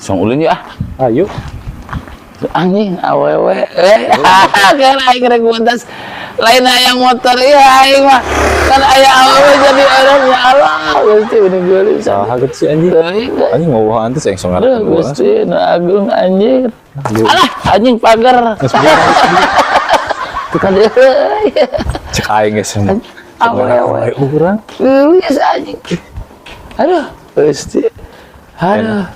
Song ulin ya. Ayo. Anjing awewe. Eh, kan aing rek buntas. Lain aya motor ieu aing mah. Kan aya awewe jadi orang ya Allah. Gusti bener geulis. Saha gitu sih anjing. Teuing. Anjing ngeuwahan teh sing songar. Aduh, Gusti nu agung anjir. Alah, anjing pagar. Tuh kan dia. Cek aing geus. Awewe. Urang. Geulis anjing. Aduh, Gusti. Aduh.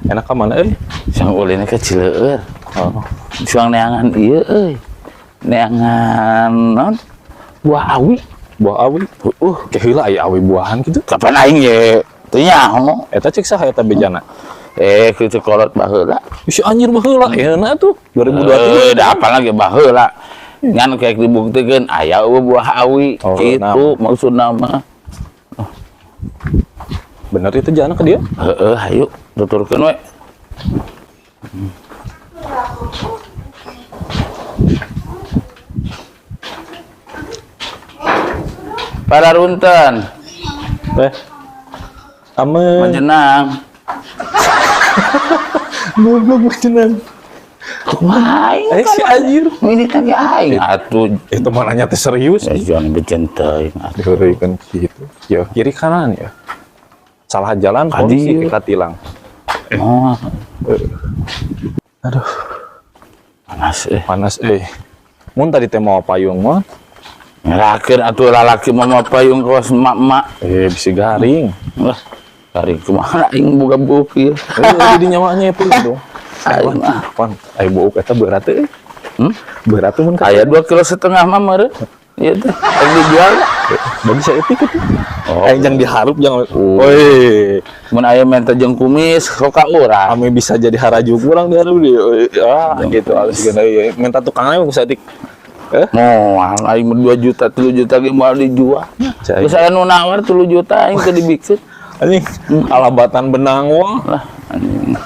Enak ka mana euy? Sang ulinnya ke Cileueur. Oh. Suang neangan ieu euy. Neangan naon? Buah awi. Buah awi. Heeh. Ke heula aya awi buahan kitu. Kapan aing ye? Teu nyaho. Eta cek saha eta bejana? Eh, kitu kolot baheula. Si anjir baheula ayeuna tuh 2023. Eh, da apa lagi baheula. Ngan kayak dibuktikeun aya eueuh buah awi Oh, kitu maksudna mah. Bener itu jana ke dia? Heeh, hayu tuturkeun we. Para runten, Teh. Ame. menjenang. Goblok menjenang. Kumaha aing? Eh si anjir. Ini teh aing atuh. Itu mah nanya teh serius. Ya jangan bejenteuing atuh. Diheureuykeun kitu. Ya kiri kanan ya. Salah jalan polisi Hadir. kita tilang. Oh, Aduh, panas eh. panas eh. Mun tadi teh mau payung mah, Ngerakeun atuh lalaki mah mah payung kawas emak-emak. eh bisa garing. Wah, garing kumaha aing boga buuk ieu. Eh jadi nyawanya pun dong. Aing mah. Pan, ayo buuk eta berat euy. Hmm? Berat mun ka. Aya 2,5 kilo mah meureun. Ieu teh rek dijual. Bagi saya etik itu. Oh. Eh jangan diharup jangan. Oh. Oi, Mun aya menta jeung kumis sok ka urang. ame bisa jadi haraju kurang diharup di. Ah, gitu halus juga euy. Minta tukangnya ku saeutik. Eh, Moal aing mah 2 juta 3 juta ge moal dijual. Cai. Geus aya nu nawar 3 juta aing teu dibikeun. Anjing, alabatan benang wah. Lah anjing.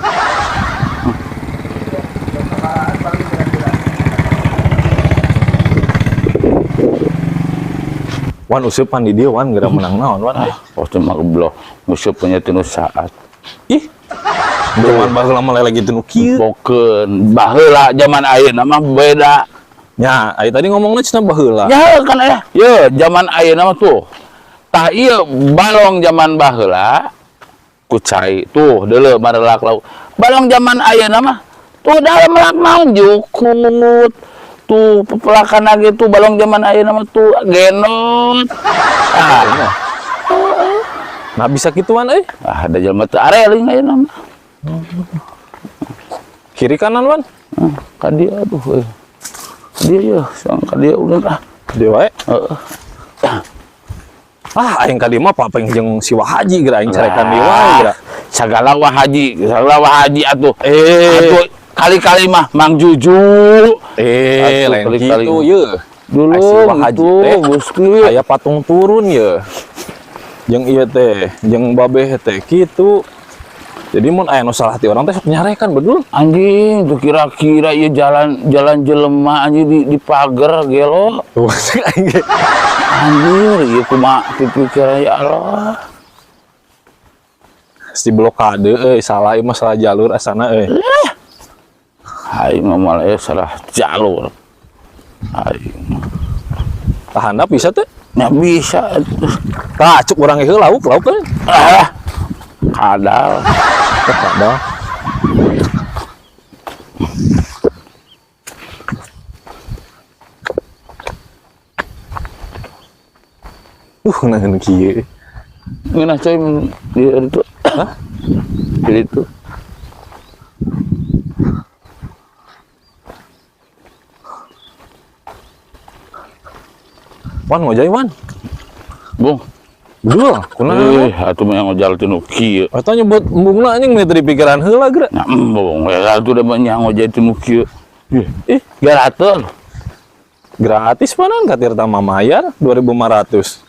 Wan useupan di dieu wan geura menang naon wan. Ah, waktu mah geblok musuh punya tinu saat. Ih. Zaman baheula mah lagi tinu kieu. Bokeun baheula zaman ayeuna mah beda. Nya, ai tadi ngomongna cenah baheula. Ya kan aya. Ye, zaman ayeuna mah tuh. Tah ieu balong zaman baheula ku cai tuh deuleu marelak lauk. Balong zaman ayeuna mah tuh dalam melak mau jukut. Tuh pepelakan lagi tuh balong zaman ayeuna mah tuh genot. Ah, Nah bisa kituan euy. ah da jelema teu areling ayeuna mah. Kiri kanan wan. Ah, ka dieu aduh euy. Ka dieu ye, sang ka dieu ulun ah. Dieu wae. Heeh. Ah, aing ka dieu mah papeng jeung si Wahaji geura aing carekan deui wae geura. Sagala Wahaji, sagala Wahaji atuh. Eh. Atuh kali-kali mah Mang Juju. Eh, Atuh, lain kali-kali. kitu ye. Dulu Ai si Wahaji gitu, teh Gusti. Aya patung turun ye. Jeung ieu teh, jeung babeh teh kitu. Jadi mun aya nu salah ti urang teh sok nyarekan bedul. Anjing, tuh kira-kira ieu jalan jalan jelema anjing di pagar gelo. Tuh, aing ge. Anjir, ieu kumaha pikiran ya Allah. Si blokade euy, salah ieu mah salah jalur asana euy. Aing mah malah salah jalur. Aing. Tahandap bisa teh? Nya bisa. Tah, cuk urang ieu lauk, lauk euy. Ah. Kadal. Kadal. Ngeunah kieu. Ngeunah coy di itu. Hah? Di itu. Wan ngojay wan. Bung. Bedul, kunaon? Eh, atuh mah ngojal teu nu kieu. Eta nyebut embungna anjing mah teu dipikiran heula geura. Nya embung, ya atuh da mah ngojay teu nu kieu. Ih, Gratis. Gratis panan ka Tirta mah mayar 2500.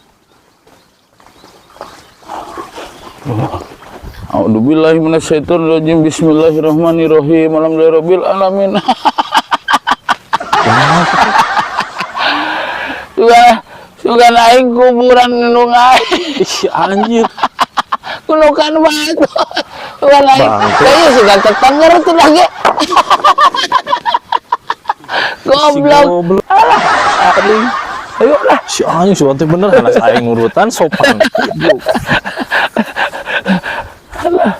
A'udzubillahi minasyaitonirrajim. Bismillahirrahmanirrahim. Alhamdulillahirabbil alamin. Sugan aing kuburan nu aing. Ih, anjir. Kunukan batu. Wah, lain. Kayaknya sudah tetangga tuh lagi. Goblok. Goblok. Alah, aing. Ayo lah. Si anjing si teh bener hanas aing nurutan sopan. Goblok. Alah.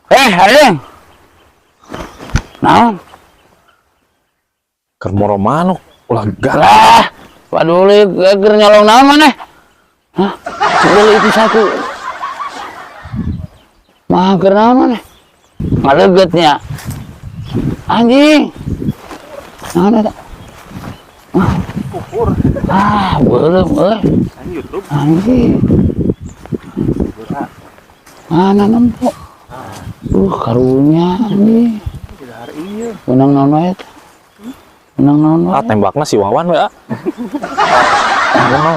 Eh, aing. Naon? Keur moro manuk ulah galak. Lah, paduli keur nyolong naon maneh? Hah? Coba itu satu. Mah keur naon maneh? Ngalegetnya. Anjing. Naon eta? Ukur. Ah, belum euy. YouTube. Anjing. Mana nempo? Karunya anjing. Menang naon wae eta? Menang naon wae? Ah, tembakna si Wawan we, ah.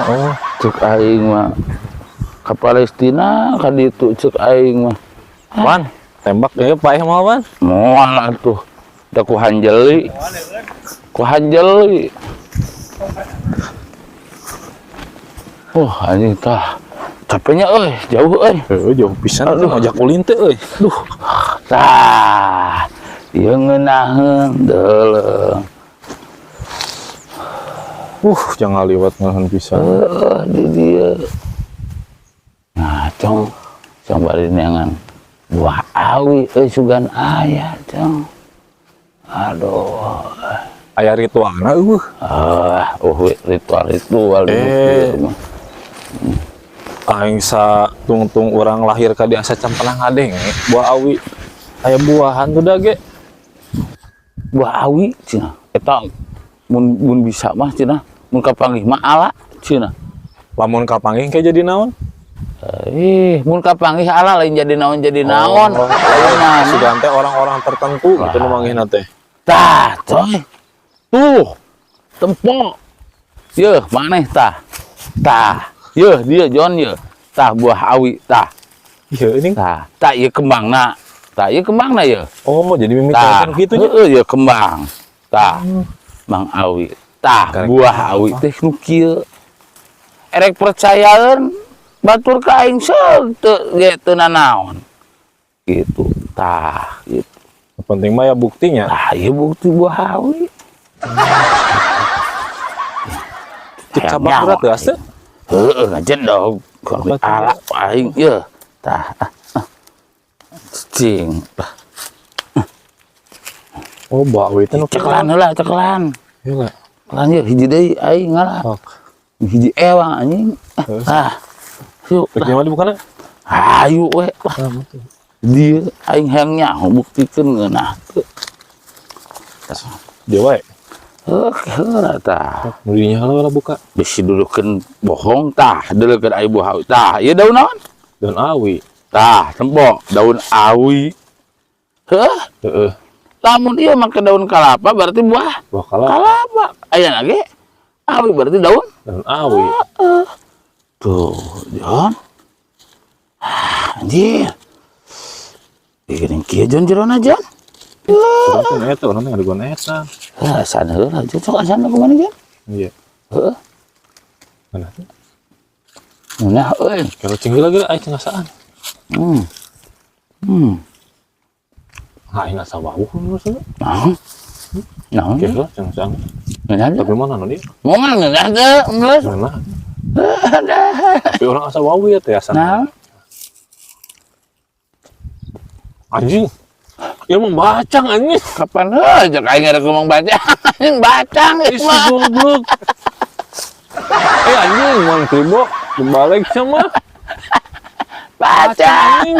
Oh, Cek aing mah ka Palestina ka ditu cek aing mah. Wan, tembak ya Pak mah Wan. Moal atuh. Da ku hanjeli. Ku hanjeli. Oh, anjing tah. Capeknya euy, jauh euy. Heuh, jauh pisan atuh ngajak ulin teh euy. Duh. Tah. Ieu ngeunaheun deuleu. Jangan liwat ngeunaheun pisan. Heeh, di dieu. Nah, cong. Cong bari neangan buah awi euy sugan aya, cong. Aduh. Aya ritualna eueuh. Ah, oh ritual-ritual di dieu mah. Aing sa tungtung urang lahir ka di asa can pernah ngadenge buah awi. Aya buahan tuh da ge. Buah awi cenah. Eta mun mun bisa mah cenah, mun kapanggih mah ala cenah. Lamun kapanggih kayak jadi naon? Mun kapanggih ala lain jadi naon jadi naon. Oh, Lain naon. Sugan teh orang-orang tertentu gitu nu manggihna teh. Tah, coy. Tuh. Tempo. Yeuh, maneh tah. Tah. Yeuh, dia John yeuh. Tah buah awi tah. Iya ini. Tah, tah ieu kembangna. Tah ieu kembangna yeuh. Oh, jadi mimiti Tah, gitu nya. heeh ieu kembang. Tah. Mang awi. Tah, Karek buah awi teh nu kieu. Erek percayaeun batur ka aing seug teu ge teu nanaon. Gitu. Tah, gitu. Penting mah ya buktinya. Tah, ieu bukti buah awi. Cek cabak berat teu asa? Heeh, ngajedog. Ala aing ieu. Tah. Ah, ah. Cing. Tah. Oh, buah awi teh nu Cekelan heula, cekelan. Heula. Cekelan ieu hiji deui aing ngalah. Sok. Hiji ewang anjing. Ah. Yuk. Rek nyawa dibukana? Ayo we. Wah, Ah, betul. dia aing hayang nyaho buktikeun ngeunah. Dia wae. Heuh, heula tah. Nu dinya heula lah buka. Bisi dudukeun bohong tah, deuleukeun ai buah awi. Tah, ieu daun naon? Daun awi. Tah, tempo daun awi. Heuh, Heeh. lamun ieu make daun kalapa berarti buah Buah kalapa. kalapa. Aya ge awi berarti daun. Daun awi. Tuh, Jon. Ah, anjir. Ih, geuning kieu Jon jerona Jon. Urang teh eta, urang teh ngadugon eta. Heuh, asana heula Jon. Sok asana kumaha Jon? Iya. Heuh. Mana tuh? Nah, euy. Kalau cing heula geura aya cengasaan. Ah, aing asa wawuh maksudna. Naon? Naon? Oke lah, cengasaan. Ngeunah teu? Tapi mana nu dia? Moal ngeunah teu, geus. Mana? Tapi orang asa wawuh ya teh asa. Naon? Anjing. Ya emang bacang anjing. Kapan heuh cek aing ada ngomong bacang. Anjing bacang Ih, si mah. goblok. Eh anjing, mang kribo dibalik sama Bacang. anjing.